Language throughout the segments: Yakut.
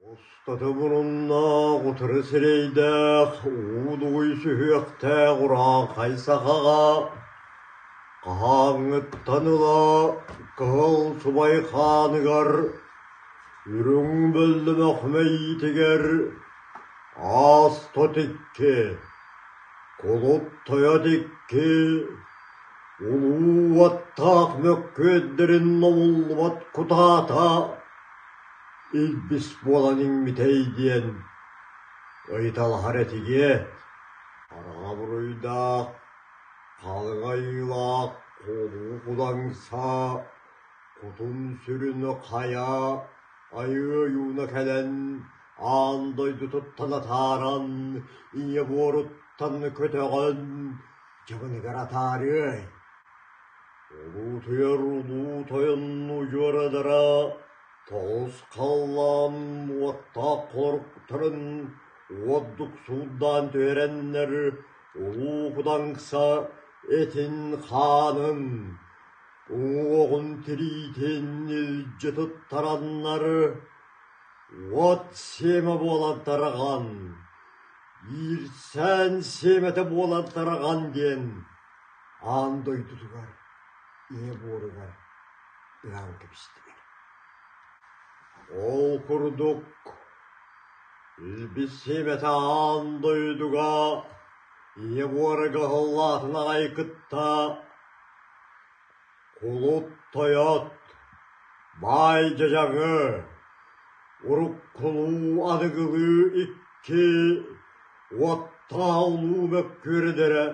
Устата муруннаах, утары сирэйдээх, уу дугуй сүһүөхтээх урааҥхай сахаҕа хаһааҥҥыттан ыла кыһыл субай хааныгар, үрүҥ бөллөмөх мэйиитигэр аас тот икки, кулут тойот икки, улуу уоттаах мөккүөрдэрин номуллубат кутаата илбис буолан иҥмитэй диэн ыйыталаһар этигиэт. Хараҥа буруйдаах, халыҥ айыылаах кулуу кудаҥса кутун-сүрүн хайа айыы ойууна кэлэн аан дойдутуттан атааран, ийэ буоруттан көтөҕөн дьыбыныгар атаарыай. Улуутуйар улуу тойон удьуорадара тоҕус халлаан уоттаах хоруктарын уордук суурдаан түһэрэннэр Улуу Кудаҥса этин-хаанын, уҥуоҕун тириитин илдьи туттараннар уот сиэмэ буолан тарҕан, иирсээн сиэмэтэ буолан тарҕан диэн аан дойдутугар ийэ буоругар ыһан кэбистилэр. Ол курдук илбис сиэмэтэ аан дойдуга ийэ буорага ыһыллаатын аҕай кытта кулут тойот, баай дьадьаҥы, уруккулуу аныгылыы икки уоттаах улуу мөккүөрдэрэ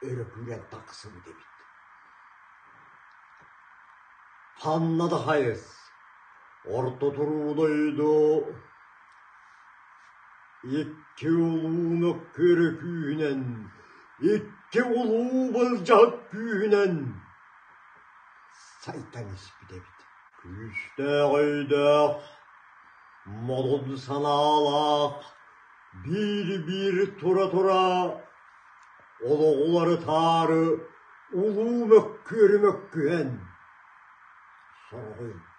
өрө күүрэн тахсыбыт эбит. Ханна да хайыс, орто туруу дойду икки улуу мөккүөрү күүһүнэн, икки улуу былдьаһык күүһүнэн сайдан испит эбит. Күүстээх өйдөөх, модун санаалаах, биир-биир тура-тура олоҕулары таары улуу мөккүөрү мөккүһэн сороҕу.